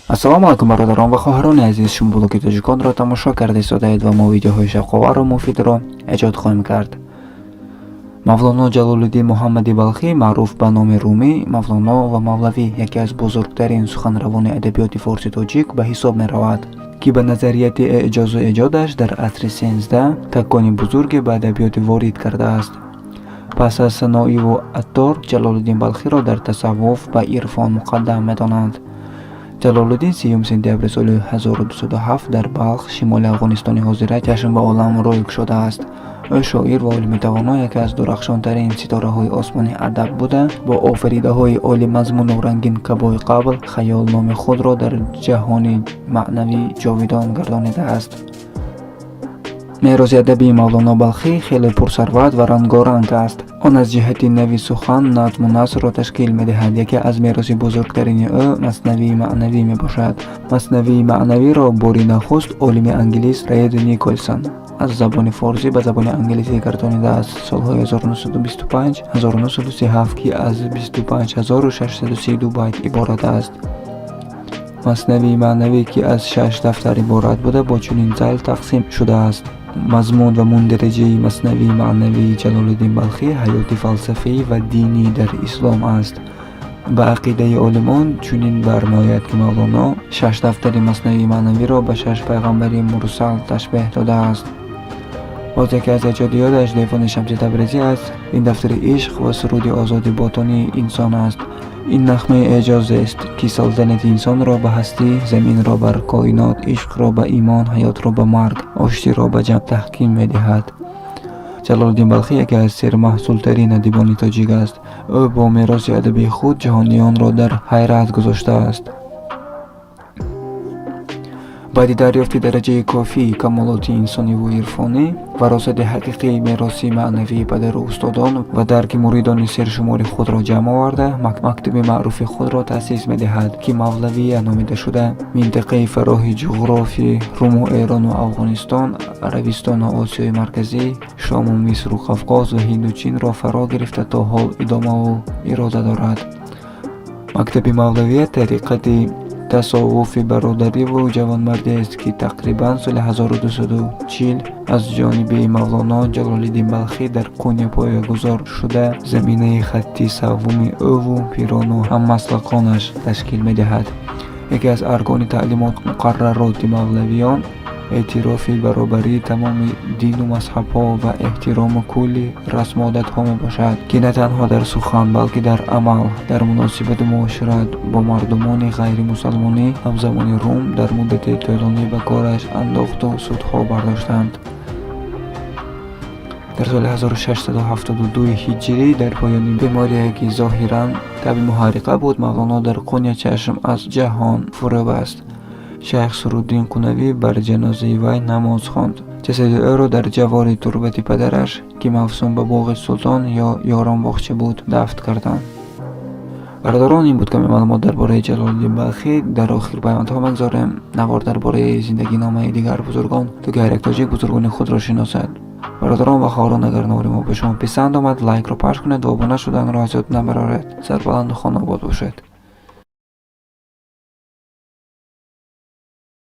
Ассалому алайкум, бародарон ва хоҳарони азиз. Шумо блоги тоҷиконро тамошо карда истодаед ва мо видеоҳои шавқовару муфидро эҷод хоҳем кард. Мавлоно Ҷалолиддин Муҳаммади Балхӣ, маъруф ба номи Румӣ, Мавлоно ва Мавлавӣ, яке аз бузургтарин суханравони адабиёти форси тоҷик ба ҳисоб меравад, ки ба назарияти эъҷозу эҷодаш дар асри 13 такони бузурге ба адабиёти ворид кардааст. Пас аз Саноиву Аттор Ҷалолиддин Балхиро дар тасаввуф ба ирфон муқаддам медонанд. Ҷалолиддин 30 сентябри соли 1207 дар Балх, шимоли Афғонистони ҳозира, чашм ба олам рӯй кушодааст. Ӯ шоир ва олими тавоно, яке аз дурахшонтарин ситораҳои осмони адаб буда, бо офаридаҳои олимазмуну рангин кабои қабл хаёл номи худро дар ҷаҳони маънавӣ ҷовидон гардонидааст. Мероси адабии Мавлоно Балхӣ хеле пурсарват ва рангоранг аст. Он аз ҷиҳати нави сухан назму насрро ташкил медиҳад. Яке аз мероси бузургтарини ӯ Маснавии маънавӣ мебошад. Маснавии маънавиро бори нахуст олими англис Ред Николсон аз забони форсӣ ба забони англисӣ гардонидааст солҳои 1925 1937, ки аз 25 632 байт иборат аст. Маснавии маънавӣ, ки аз шаш дафтар иборат буда, бо чунин зайл тақсим шудааст. Мазмун ва мундариҷаи Маснавии маънавии Ҷалолиддин Балхӣ ҳаёти фалсафӣ ва динӣ дар ислом аст. Ба ақидаи олимон чунин бармеояд, ки Мавлоно шаш дафтари Маснавии маънавиро ба шаш пайғамбари мурсал ташбеҳ додааст. Боз яке аз эҷодиёташ Девони Шамси Табрезӣ аст. Ин дафтари ишқ ва суруди озоди ботинии инсон аст. Ин нағмаи эъҷозест, ки салтанати инсонро ба ҳастӣ, заминро бар коинот, ишқро ба имон, ҳаётро ба марг, оштиро ба ҷамъ таҳким медиҳад. Ҷалолиддин Балхӣ яке аз сермаҳсултарин адибони тоҷик аст. Ӯ бо мероси адабии худ ҷаҳониёнро дар ҳайрат гузоштааст. Баъди дарёфти дараҷаи кофии камолоти инсониву ирфонӣ, варосати ҳақиқии мероси маънавии падару устодон ва дарки муридони сершумори худро ҷамъ оварда, мактаби маъруфи худро таъсис медиҳад, ки Мавлавия номида шуда, минтақаи фарохи ҷуғрофи Руму Эрону Афғонистон, Арабистону Осиёи Марказӣ, Шому Мисру Қавқоз ва Ҳинду Чинро фаро гирифта, то ҳол идомаву ирода дорад. Мактаби Мавлавия тариқати тасаввуфи бародариву ҷавонмардиест, ки тақрибан соли 1240 аз ҷониби Мавлоно Ҷалолиддин Балхӣ дар Қуня поягузор шуда, заминаи хатти саввуми ӯву пирону ҳаммаслаконаш ташкил медиҳад. Яке аз аркони таълимот муқаррароти мавлавиён эътирофи баробарии тамоми дину мазҳабҳо ва эҳтирому кулли расму одатҳо мебошад, ки на танҳо дар сухан, балки дар амал, дар муносибату муошират бо мардумони ғайримусалмонӣ ҳамзамони Рум дар муддати тӯлонӣ ба кораш андохту судҳо бардоштанд. Дар соли 1672 ҳиҷрӣ, дар поёни беморие, ки зоҳиран таби муҳарриқа буд, Мавлоно дар Қуня чашм аз ҷаҳон фурӯ баст. Шайх Суруддин Қунавӣ бар ҷанозаи вай намоз хонд. Ҷасади ӯро дар ҷавори турбати падараш, ки мавсум ба Боғи Султон ё Ёронбоғча буд, дафн карданд. Бародарон, ин буд каме маълумот дар бораи Ҷалолиддин Балхӣ. Дар охир пайвандҳо мегузорем навор дар бораи зиндагиномаи дигар бузургон, то ки ҳар як тоҷик бузургони худро шиносад. Бародарон ва хоҳарон, агар навори мо ба шумо писанд омад, лайкро пахш кунед ва обуна шуданро аз ёд набароред. Сарбаланду хонаобод бошед.